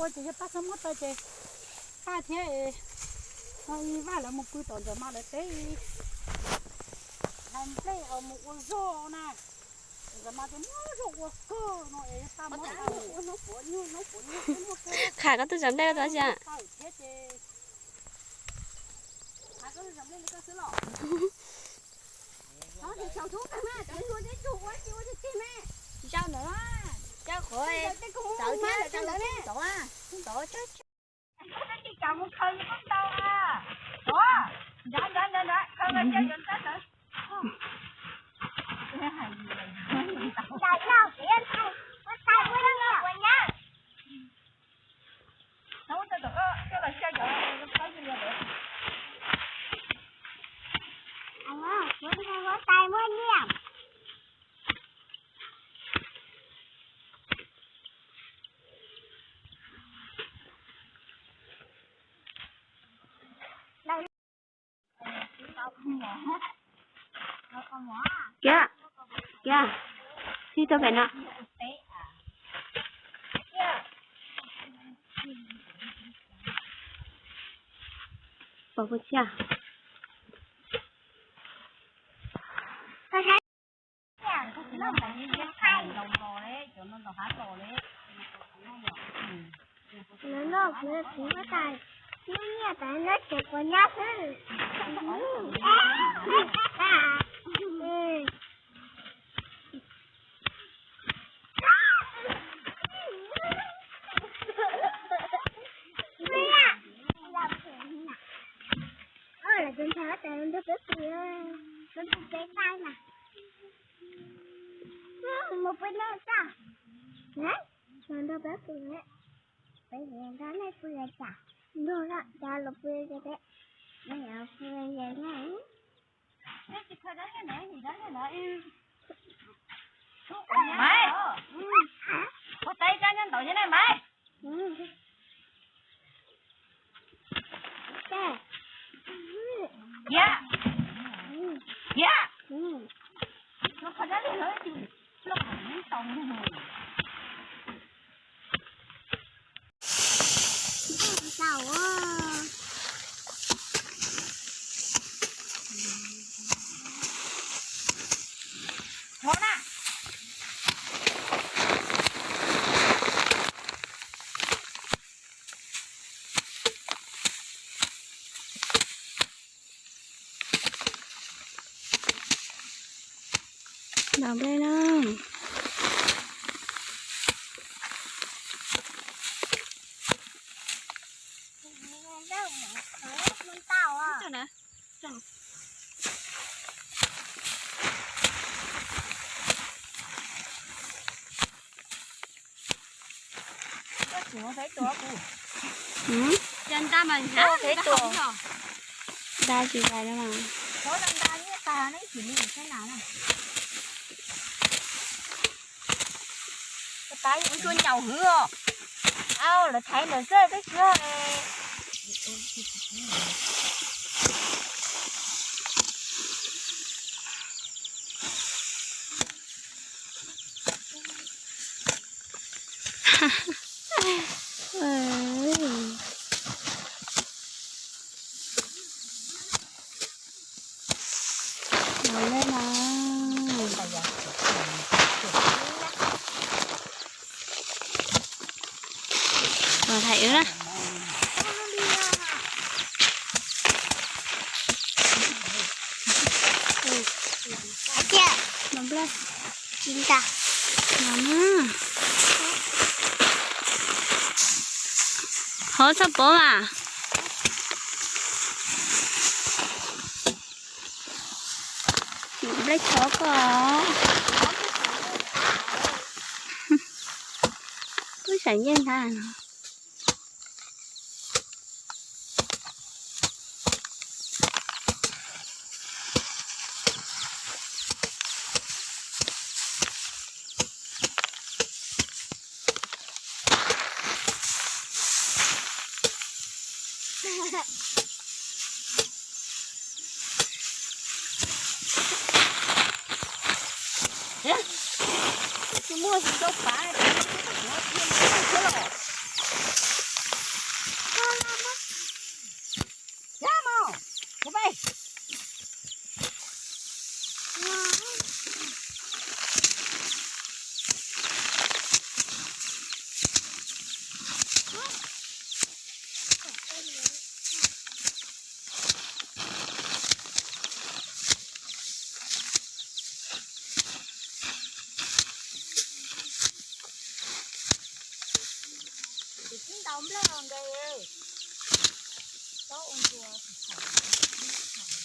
Ces yog pab txhob muab tau ces pab thiab. Vaj lawv mus pw tom ntawm mas lawv teb hlais nplej mus ua zog na. Ntawm mas ces muab zog ua kawg no es pab muab tau. Qham koj tus tsov nplej tod xyov. Zaum ntawd, cov qhuav txawv thiab tov tov. Nrad nrad nrad nrad, khaws los cia cov ntab ntawd. Kiag, kiag, txij tau pem no. Pom puas tsis? Lawv noj kuv kuv tab sis noj nyiaj tas nyob tsev quav nyab xwb. Mus pw noj tso. Mus nrog peb pw. Peb nrog nej pw tso. Nrog los pw tso peb. Nej pw tso na. Maiv, ua tais cab nyob ntaus thiab na Maiv. Yam, yam, los qhov dab li lawm, los qhov tau. Tau. Thov na. Ntaus nplej na. Nta mas hnab, nta tsis zais no mas. Ua cua nyaum hwv os. Au, lawv thaiv ntawm xwb peb tsis. Los lej no. Los thaiv wb na. Hov txhob pov mas. Nplej thov koj. Wb sam ncej ntag no. Tsis muaj tsis tau pav, tsis muaj tsis tau pav thiab los. tau nplej los nqes. Tau ua ntua thaum